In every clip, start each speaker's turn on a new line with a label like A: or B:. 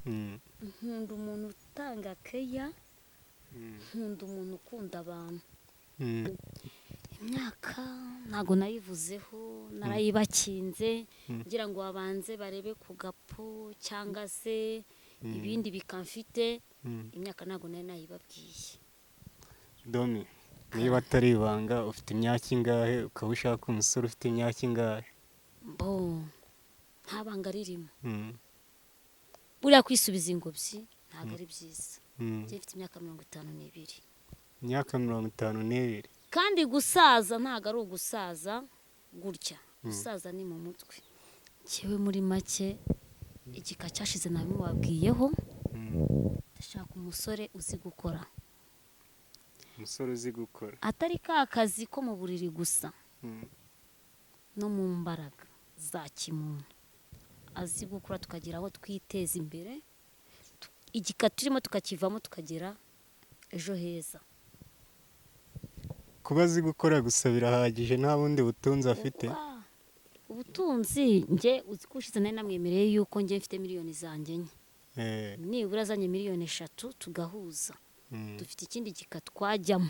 A: Nkunda umuntu utanga keya, nkunda umuntu ukunda abantu. Imyaka ntago nayivuzeho, narayibakinze ngira ngo babanze barebe ku gapu cyangwa se ibindi bikamfite. Imyaka ntago nari nayibabwiye.
B: Domi, niba atari ibanga, ufite imyaka ingahe? Ukaba ushaka umusore ufite imyaka ingahe?
A: Mbo nta banga ririmo. Buriya kwisubiza ingobyi ntabwo ari byiza. Njye mfite imyaka 52.
B: Imyaka 52.
A: Kandi gusaza ntabwo ari ugusaza gutya, gusaza ni mu mutwe. Njyewe muri make igika cyashize nabimubabwiyeho. Ndashaka umusore uzi gukora.
B: Umusore uzi gukora.
A: Atari ka kazi ko mu buriri gusa, no mu mbaraga za kimuntu. Azi gukora tukagira aho twiteza imbere, igika turimo tukakivamo tukagera ejo heza.
B: Kuba azi gukora gusa birahagije, nta bundi butunzi afite?
A: Ubutunzi njye uzi ko ushize nari namwemereye yuko njye mfite miliyoni zanjye 4. Nibura azanye miliyoni 3 tugahuza. Dufite ikindi gika twajyamo.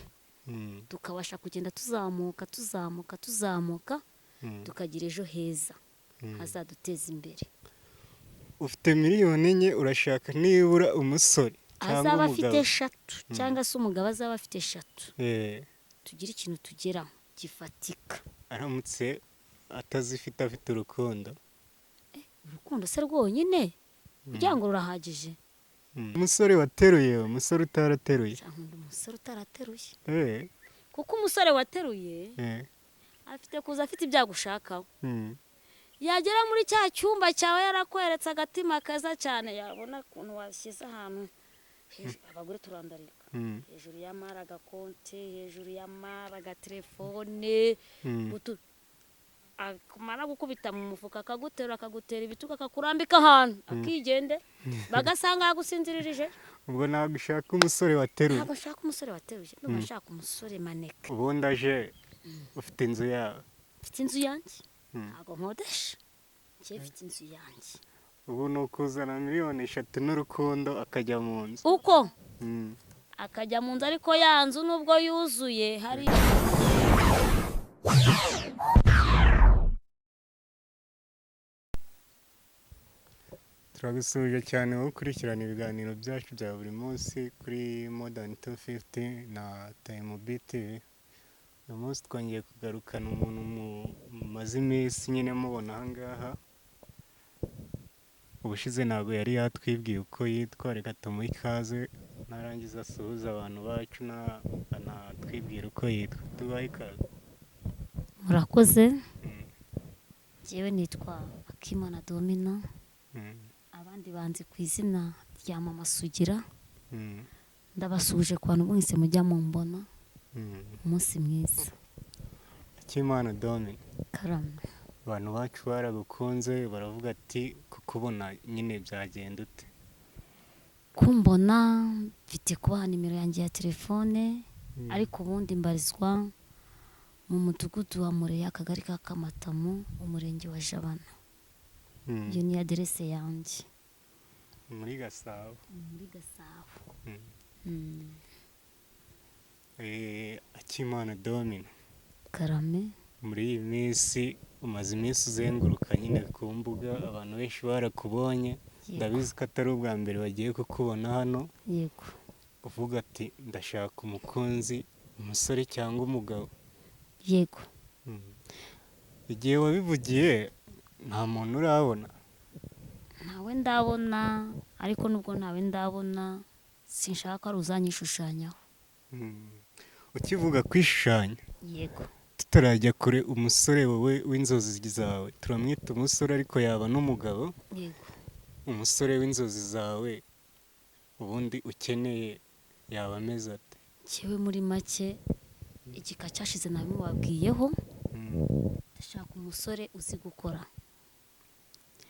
A: Tukabasha kugenda tuzamuka tuzamuka tuzamuka, tukagira ejo heza hazaduteza imbere.
B: Ufite miliyoni 4, urashaka nibura umusore cyangwa
A: azaba afite
B: umugabo
A: 3 cyangwa se umugabo azaba afite 3. Tugire ikintu tugeraho gifatika.
B: Aramutse atazifite afite urukundo.
A: Urukundo se rwonyine kugira ngo rurahagije?
B: Umusore wateruye, umusore utarateruye?
A: Nkunda umusore utarateruye. Kuko umusore wateruye afite kuza afite ibyagushakaho. Yagera muri cya cyumba cyawe yarakweretse agatima keza cyane, yabona ukuntu washyize ahantu abagore turandarika hejuru y'amara agakonte, hejuru y'amara agatelefone, akamara gukubita mu mufuka akaguterura, akagutera ibitugu, akakurambika ahantu akigende, bagasanga yagusinziririje.
B: Ubwo ntabwo ushaka umusore wateruye?
A: Ntabwo nshaka umusore wateruye, ndumva nshaka umusore maneka.
B: Ubundi aje ufite inzu yawe?
A: Mfite inzu yanjye, ntabwo nkodesha, njye mfite inzu yanjye.
B: Ubu ni ukuzana miliyoni 3 n'urukundo akajya mu nzu.
A: Uko akajya mu nzu, ariko ya nzu nubwo yuzuye hari
B: Turagusuhuje cyane wowe ukurikirana ibiganiro byacu bya buri munsi kuri Modern 250 na Time BTV. Uyu munsi twongeye kugarukana umuntu mumaze iminsi nyine mubona aha ngaha. Ubushize ntabwo yari yatwibwiye uko yitwa, reka tumuhe ikaze narangiza asuhuze abantu bacu anatwibwira uko yitwa. Tubahe ikaze.
A: Murakoze. Njyewe nitwa Akimana Domina. Abandi banzi ku izina rya Mama Sugira. Ndabasuhuje ku bantu mwese mujya mumbona. Umunsi mwiza.
B: Akimana Domina.
A: Karame.
B: Abantu bacu baragukunze baravuga ati kukubona nyine byagenda ute?
A: Kumbona mfite kubaha nimero yanjye ya telefone, ariko ubundi mbarizwa mu mudugudu wa Mureya, akagari ka Kamatamu, umurenge wa Jabana. Iyo ni aderese yanjye.
B: Muri Gasabo.
A: Muri Gasabo.
B: Akimana Domina.
A: Karame.
B: Muri iyi minsi umaze iminsi uzenguruka nyine ku mbuga, abantu benshi barakubonye. Ndabizi ko atari ubwa mbere bagiye kukubona hano.
A: Yego.
B: Uvuga ati ndashaka umukunzi, umusore cyangwa umugabo.
A: Yego.
B: Igihe wabivugiye nta muntu urabona?
A: Ntawe ndabona, ariko nubwo ntawe ndabona sinshaka ko ari uzanyishushanyaho.
B: Ukivuga kwishushanya.
A: Yego.
B: Tutarajya kure, umusore wowe w'inzozi zawe, turamwita umusore ariko yaba n'umugabo.
A: Yego.
B: Umusore w'inzozi zawe ubundi ukeneye yaba ameze ate?
A: Njyewe muri make igika cyashize nabimubabwiyeho. Ndashaka umusore uzi gukora.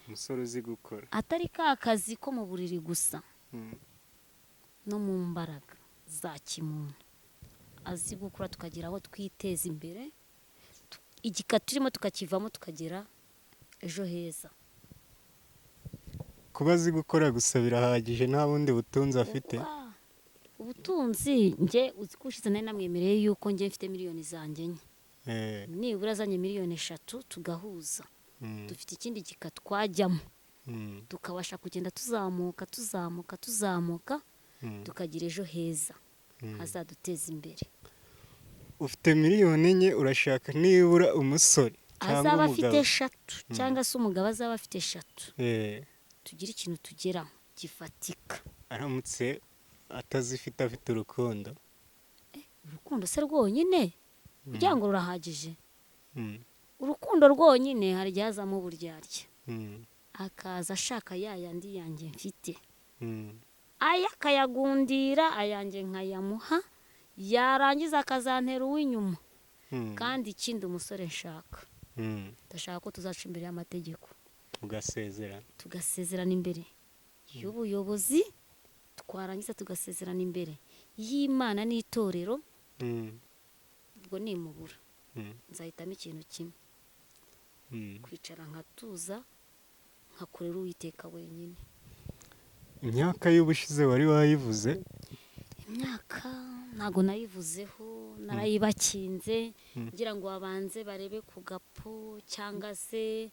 B: Umusore uzi gukora.
A: Atari ka kazi ko mu buriri gusa, no mu mbaraga za kimuntu. Azi gukora tukagira aho twiteza imbere, igika turimo tukakivamo tukagera ejo heza.
B: Kuba azi gukora gusa birahagije, nta bundi butunzi afite.
A: Ubutunzi njye uzi ko ushize nari namwemereye yuko njye mfite miliyoni zanjye enye. Nibura azanye miliyoni 3 tugahuza. Dufite ikindi gika twajyamo. Tukabasha kugenda tuzamuka tuzamuka tuzamuka, tukagira ejo heza hazaduteza imbere.
B: Ufite miliyoni 4 urashaka nibura umusore cyangwa
A: azaba afite 3 cyangwa se umugabo azaba afite 3. Tugira ikintu tugeraho gifatika.
B: Aramutse atazifite afite urukundo.
A: Urukundo se rwonyine kugira ngo rurahagije. Urukundo rwonyine hari igihe azamo uburyarya. Akaza ashaka ya yandi yanjye mfite. Aya akayagundira ayanjye nkayamuha, yarangiza akazantera uw'inyuma. Kandi ikindi umusore nshaka, ndashaka ko tuzaca imbere y'amategeko, tugasezerana imbere y'ubuyobozi, twarangiza tugasezerana imbere y'Imana n'itorero. Ubwo nimubura nzahitamo ikintu kimwe, kwicara nkatuza nkakorera Uwiteka wenyine.
B: Imyaka y'ubushize wari wayivuze?
A: Imyaka ntago nayivuzeho, narayibakinze ngira ngo babanze barebe ku gapo cyangwa se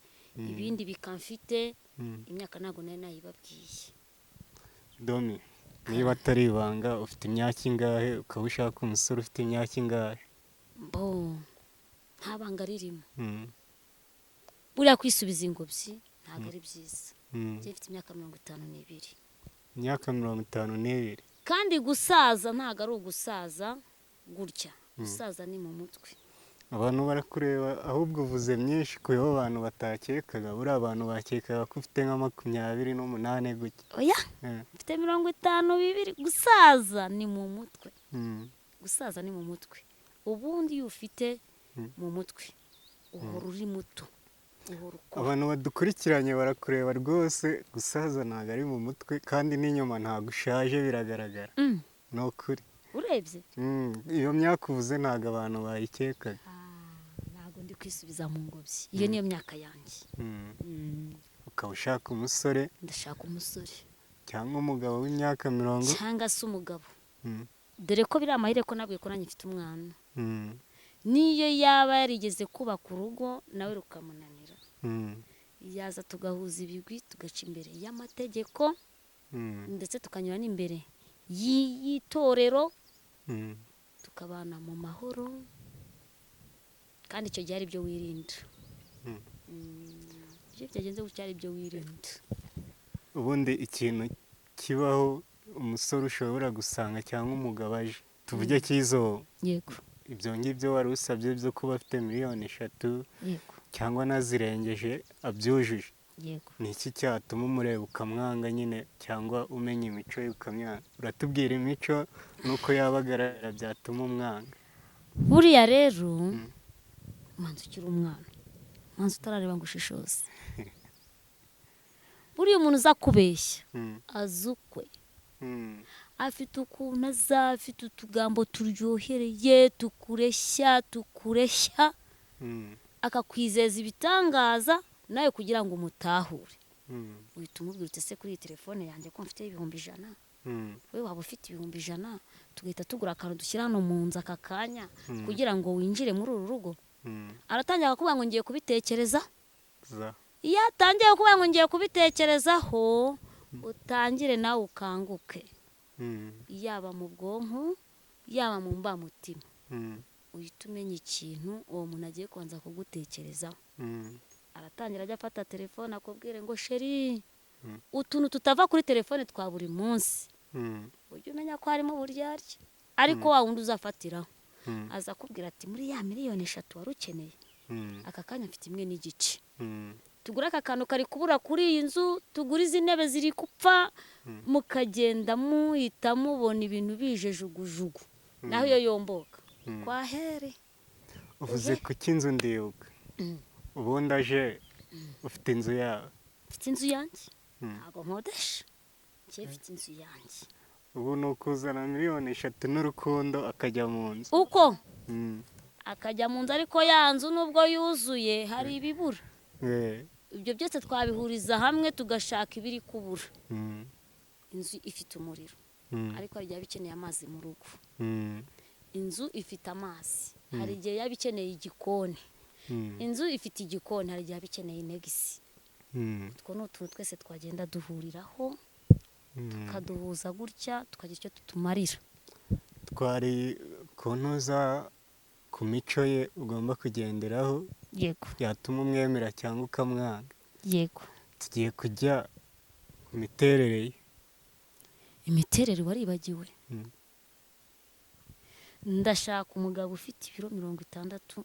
A: ibindi bikamfite. Imyaka ntago nari nayibabwiye.
B: Domi, niba atari ibanga ufite imyaka ingahe ukaba ushaka umusore ufite imyaka ingahe?
A: Mbo nta banga ririmo. Buriya kwisubiza ingobyi ntago ari byiza. Njye mfite imyaka 52.
B: Imyaka 52.
A: Kandi gusaza ntago ari ugusaza gutya, gusaza ni mu mutwe.
B: Abantu barakureba ahubwo uvuze myinshi ku yo abantu batakekaga. Buri abantu bakekaga ko ufite nka 28 gutya.
A: Oya, mfite 52. Gusaza ni mu mutwe. Gusaza ni mu mutwe. Ubundi iyo ufite mu mutwe uhora uri muto.
B: Abantu badukurikiranye barakureba rwose, gusaza ntago ari mu mutwe kandi n'inyuma ntago ushaje biragaragara. Ni ukuri.
A: Urebye
B: iyo myaka uvuze ntago abantu bayikekaga.
A: Ntago ndi kwisubiza mu ngobyi, iyo niyo myaka yanjye.
B: Ukaba ushaka umusore?
A: Ndashaka umusore
B: cyangwa umugabo w'imyaka 40
A: cyangwa se umugabo. Dore ko biri amahire ko nabwiye ko nanjye mfite umwana. Niyo yaba yarigeze kubaka urugo nawe rukamunanira, yaza tugahuza ibigwi, tugaca imbere y'amategeko, ndetse tukanyura n'imbere y'itorero, tukabana mu mahoro. Kandi icyo gihe ari byo wirinda. Ibyo byagenze gutya ari byo wirinda.
B: Ubundi ikintu kibaho umusore ushobora gusanga cyangwa umugabo aje, tuvuge kizo.
A: Yego.
B: Ibyo ngibyo wari usabye byo kuba afite miliyoni 3 cyangwa nazirengeje abyujuje.
A: Yego.
B: Ni iki cyatuma umureba ukamwanga nyine cyangwa umenya imico ye ukamwanga? Uratubwira imico nuko yaba agaragara byatuma umwanga.
A: Buriya rero manzi ukiri umwana, manzi utarareba ngo ushishoze. Buriya umuntu uza kubeshya azukwe. Afite ukuntu aza, afite utugambo turyohereye, tukureshya tukureshya, akakwizeza ibitangaza nawe kugira ngo umutahure. Uhita umubwira uti ese kuri iyi telefone yanjye ko mfite 100,000, we waba ufite 100,000, tugahita tugura akantu dushyira hano mu nzu aka kanya kugira ngo winjire muri uru rugo. Aratangira akakubwira ngo ngiye kubitekereza. Iyo atangiye kukubwira ngo ngiye kubitekerezaho, utangire nawe ukanguke. Yaba mu bwonko, yaba mu mbamutima, uhita umenya ikintu uwo muntu agiye kubanza kugutekerezaho. Aratangira ajya afata telefone akubwire ngo sheri, utuntu tutava kuri telefone twa buri munsi, ujye umenya ko harimo uburyarya. Ariko wa wundi uzafatiraho aza akubwira ati muri ya miliyoni 3 wari ukeneye, aka kanya mfite 1.5, tugura aka kantu kari kubura kuri iyi nzu, tugura izi ntebe ziri gupfa, mukagenda muhita mubona ibintu bije jugujugu. Naho iyo yomboka kwa here.
B: Uvuze ku cy'inzu ndibuka. Ubundi aje ufite inzu yawe?
A: Mfite inzu yanjye, ntago nkodesha, njye mfite inzu yanjye.
B: Ubu ni ukuzana miliyoni 3 n'urukundo akajya mu nzu.
A: Uko akajya mu nzu, ariko ya nzu nubwo yuzuye hari ibibura. Ibyo byose twabihuriza hamwe tugashaka ibiri kubura. Inzu ifite umuriro, ariko hari igihe yaba ikeneye amazi mu rugo. Inzu ifite amazi, hari igihe yaba ikeneye igikoni. Inzu ifite igikoni, hari igihe yaba ikeneye inegisi. Utwo ni utuntu twese twagenda duhuriraho, tukaduhuza gutya, tukagira icyo tutumarira.
B: Twari kunoza ku mico ye ugomba kugenderaho.
A: Yego.
B: Yatuma umwemera cyangwa ukamwanga.
A: Yego.
B: Tugiye kujya ku miterere ye.
A: Imiterere waribagiwe. Ndashaka umugabo ufite ibiro 65.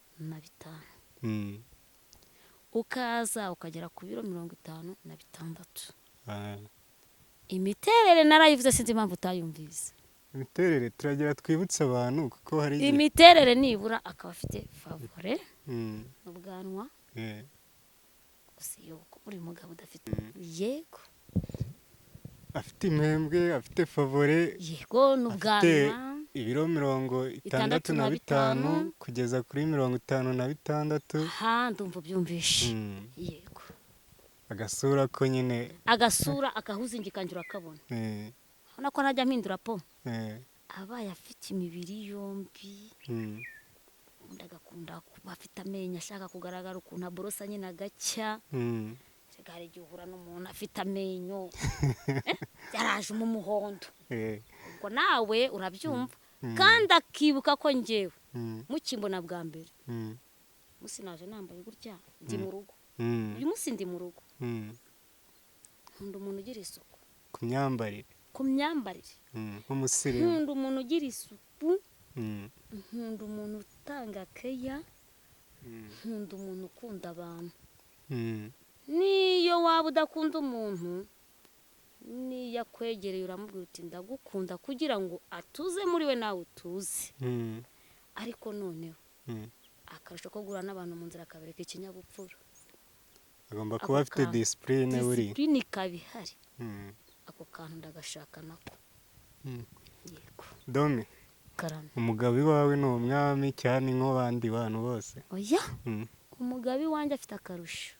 A: Ukaza ukagera ku biro 56. Imiterere narayivuze, sinzi impamvu utayumvise.
B: Imiterere turagira twibutse abantu kuko hari
A: imiterere nibura akaba afite favore n'ubwanwa. Gusa iyo uri mugabo udafite, yego,
B: afite impembwe, afite favore,
A: yego, n'ubwanwa,
B: ibiro 65 kugeza kuri 56.
A: Ha, ndumva byumvishe. Yego.
B: Agasura ko nyine,
A: agasura akahuzingikangira akabona. Ubona ko ntajya mpindura po. Abaye afite imibiri yombi. Undi agakunda kuba afite amenyo ashaka kugaragara ukuntu aborosa nyine agacya. Hari igihe uhura n'umuntu afite amenyo yaraje mu muhondo. Ubwo nawe urabyumva. Kandi akibuka ko njyewe mukimbona bwa mbere. Musi naje nambaye gutya ndi mu rugo. Uyu musi ndi mu rugo. Nkunda umuntu ugira isuku.
B: Ku myambarire.
A: Ku myambarire.
B: Nk'umusirimu.
A: Nkunda umuntu ugira isuku. Nkunda umuntu utanga keya. Nkunda umuntu ukunda abantu. Niyo waba udakunda umuntu, niyo akwegereye uramubwira uti ndagukunda kugira ngo atuze muri we nawe utuze. Ariko noneho akarusho ko guhura n'abantu mu nzira akabereka ikinyabupfura.
B: Agomba kuba afite discipline buri.
A: Discipline ikaba ihari. Ako kantu ndagashaka nako. Yego.
B: Domi.
A: Karame.
B: Umugabo iwawe ni umwami cyane nk'abandi bantu bose?
A: Oya. Umugabo iwanjye afite akarusho.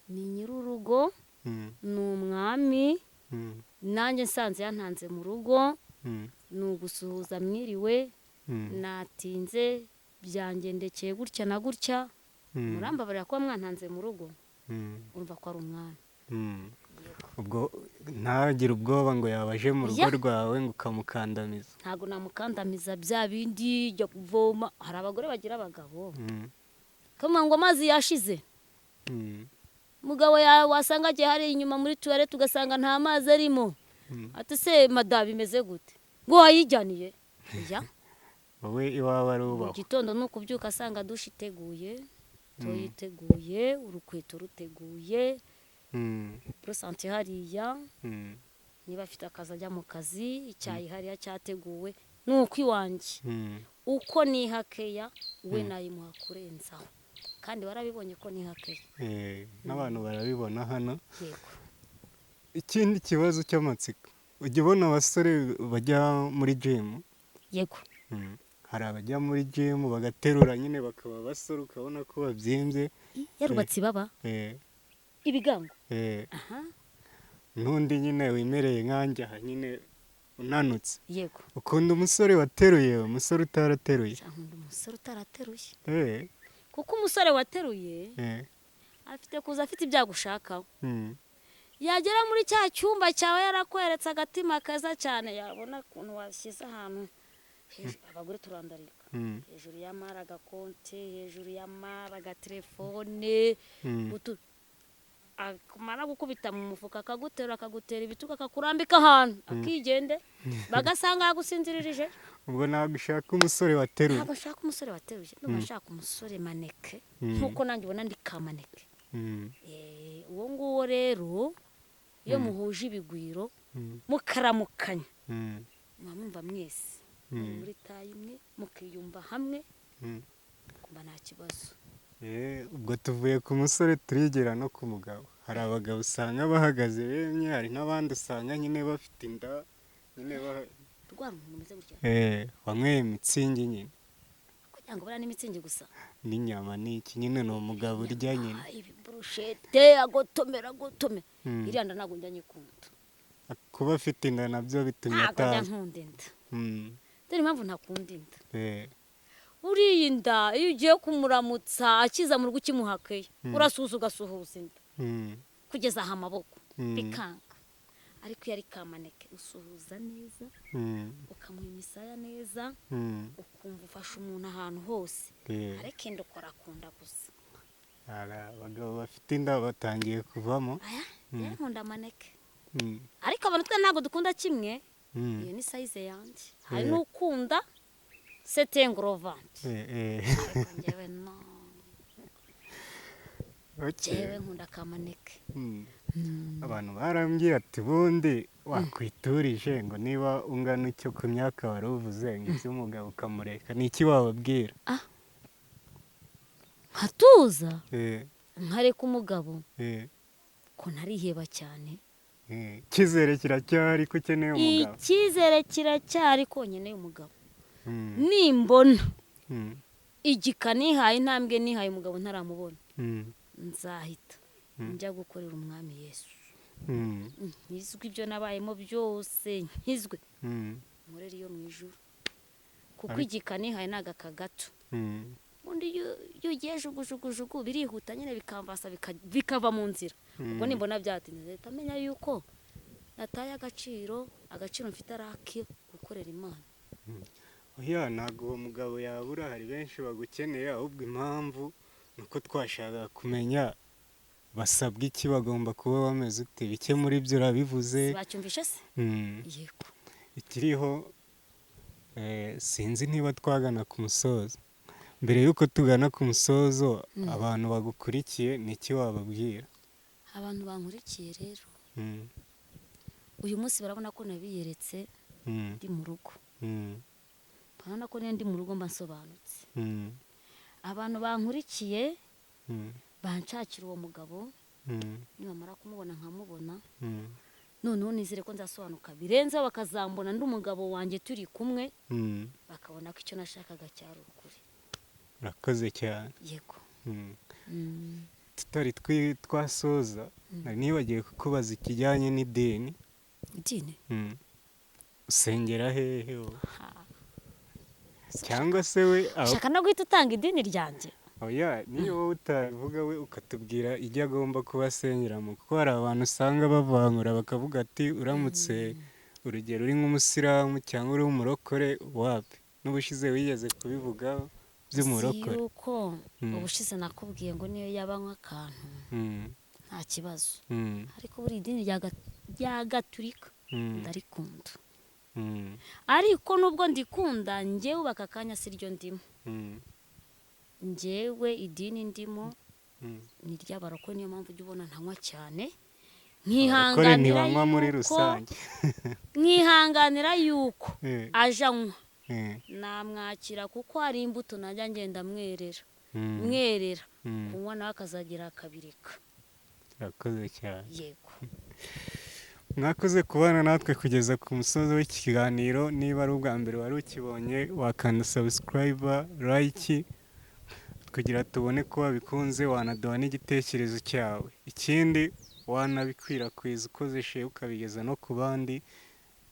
A: Ni nyir'urugo, ni umwami. Nanjye nsanze yantanze mu rugo, ni ugusuhuza mwiriwe, natinze, byangendekeye gutya na gutya. Murambabarira kuba mwantanze mu rugo. Urumva ko ari umwami.
B: Ubwo ntagire ubwoba ngo yabaje mu rugo rwawe ngo ukamukandamiza?
A: Ntabwo namukandamiza bya bindi jya kuvoma. Hari abagore bagira abagabo kama ngo amazi yashize. Mugabo wasanga agiye hari inyuma muri toilette ugasanga nta mazi arimo. Ati se madamu bimeze gute? Ngo wayijyaniye? Oya.
B: Wowe iwawe ari ubaho.
A: Mu gitondo ni ukubyuka asanga dushe iteguye, toyiteguye, urukweto ruteguye, prosante hariya, niba afite akazi ajya mu kazi, icyayi hariya cyateguwe, nuko iwanjye. Uko nihakeya we nayimuha kurenzaho. Kandi warabibonye ko nihakeya.
B: N'abantu barabibona hano.
A: Yego.
B: Ikindi kibazo cy'amatsiko, ujya ubona abasore bajya muri gym?
A: Yego.
B: Hari abajya muri gym bagaterura nyine bakaba basore ukabona ko babyimbye.
A: Yarubatse baba. Ibigango. Aha.
B: N'undi nyine wimereye nkanjye aha nyine unanutse.
A: Yego.
B: Ukunda umusore wateruye, umusore utarateruye?
A: Nkunda umusore utarateruye. Kuko umusore wateruye afite kuza afite ibyagushakaho. Yagera muri cya cyumba cyawe yarakweretse agatima keza cyane, yabona ukuntu washyize ahantu abagore turandarika. Hejuru y'amara agakonte, hejuru y'amara agatelefone, akamara gukubita mu mufuka akagutera, akagutera ibitugu, akakurambika ahantu akigende, bagasanga yagusinziririje.
B: Ubwo ntabwo ushaka umusore wateruye?
A: Ntabwo nshaka umusore wateruye, ndumva nshaka umusore maneke, nkuko nanjye ubona ndi kamaneke. Uwo nguwo rero iyo muhuje ibigwiro mukaramukanya, mwamwumva mwese muri tayi imwe, mukiyumva hamwe, kumva nta kibazo.
B: Ubwo tuvuye ku musore turigera no ku mugabo. Hari abagabo usanga bahagaze bemye, hari n'abandi usanga nyine bafite inda nyine
A: rwara umuntu umeze gutya.
B: Wanyweye mitsingi nyine.
A: Yanga buriya n'imitsingi gusa
B: n'inyama n'iki nyine, ni umugabo urya nyine.
A: Ibiburushete agotomera agotomera. Iriya nda ntabwo njya nyikunda.
B: Kuba afite inda nabyo bitumye
A: ataza. Ntabwo njya nkunda inda. Dore impamvu ntakunda inda. Uriya inda iyo ugiye kumuramutsa akiza mu rugo ukimuhakeye, urasuhuza ugasuhuza inda kugeza aha amaboko bikanga. Ariko iyo ari kamaneke usuhuza neza, ukamuha imisaya neza, ukumva ufasha umuntu ahantu hose. Ariko inda ukora akunda gusa.
B: Abagabo bafite inda batangiye kuvamo.
A: Aya nkunda maneke. Ariko abantu twe ntabwo dukunda kimwe. Iyo ni size yanjye. Hari n'ukunda setengrovanti. Ariko njyewe no. Njyewe nkunda kamaneke.
B: Abantu barambwiye ati bundi wakwiturije ngo niba ungana icyo ku myaka wari uvuze ngo iby'umugabo ukamureka, ni iki wababwira?
A: Nkatuza nkareka umugabo ko ntariheba cyane.
B: Icyizere kiracyari ko ukeneye umugabo.
A: Icyizere kiracyari ko nkeneye umugabo. Nimbona igika nihaye intambwe nihaye umugabo ntaramubona, nzahita njya gukorera umwami Yesu. Nkizwe ibyo nabayemo byose, nkizwe nkorere iyo mu ijuru, kuko igika nihaye ni agaka gato. Undi iyo ugiye jugujugujugu birihuta nyine bikamvasa bikava mu nzira. Ubwo nimbona byatinze nzahita menya yuko nataye agaciro, agaciro mfite ari ake gukorera Imana.
B: Oya, ntabwo uwo mugabo yabura, hari benshi bagukeneye, ahubwo impamvu ni uko twashaka kumenya basabwa iki, bagomba kuba bameze ute. Bike muri byo urabivuze.
A: Bacyumvishe se? Yego.
B: Ikiriho sinzi niba twagana ku musozo. Mbere yuko tugana ku musozo, abantu bagukurikiye ni iki wababwira?
A: Abantu bankurikiye rero uyu munsi barabona ko nabiyeretse ndi mu rugo. Barabona ko ndi mu rugo mba nsobanutse. Abantu bankurikiye banshakira uwo mugabo, nibamara kumubona nkamubona, noneho nizere ko nzasobanuka birenze, bakazambona ndi umugabo wanjye turi kumwe, bakabona ko icyo nashakaga cyari ukuri.
B: Urakoze cyane.
A: Yego.
B: Tutari twasoza, nari nibagiwe kukubaza ikijyanye n'idini.
A: Idini?
B: Usengera hehe wowe? Cyangwa se we
A: ushaka no guhita utanga idini ryanjye?
B: Oya, niyo wowe utabivuga we ukatubwira ijya agomba kuba asengeramo, kuko hari abantu usanga bavangura bakavuga ati uramutse urugero uri nk'umusilamu cyangwa uri umurokore wapi. N'ubushize wigeze kubivugaho by'umurokore.
A: Yuko ubushize nakubwiye ngo niyo yabanywa akantu nta kibazo, ariko buri idini rya Gaturika ndarikunda. Ariko nubwo ndikunda njyewe ubaka akanya si ryo ndimo. Njyewe idini ndimo ni ry'abarokore, niyo mpamvu ujya ubona ntanywa cyane, nkihanganira yuko aje anywa namwakira, kuko hari imbuto najya ngenda mwerera mwerera kunywa nawe akazagira akabireka.
B: Urakoze cyane.
A: Yego.
B: Mwakoze kubana natwe kugeza ku musozo w'ikiganiro. Niba ari ubwa mbere wari ukibonye, wakanda subscribe, like kugira tubone ko wabikunze, wanaduha n'igitekerezo cyawe. Ikindi wanabikwirakwiza ukoze share ukabigeza no ku bandi.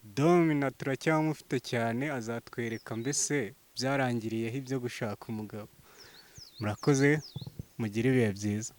B: Domina turacyamufite cyane, azatwereka mbese byarangiriyeho ibyo gushaka umugabo. Murakoze, mugire ibihe byiza.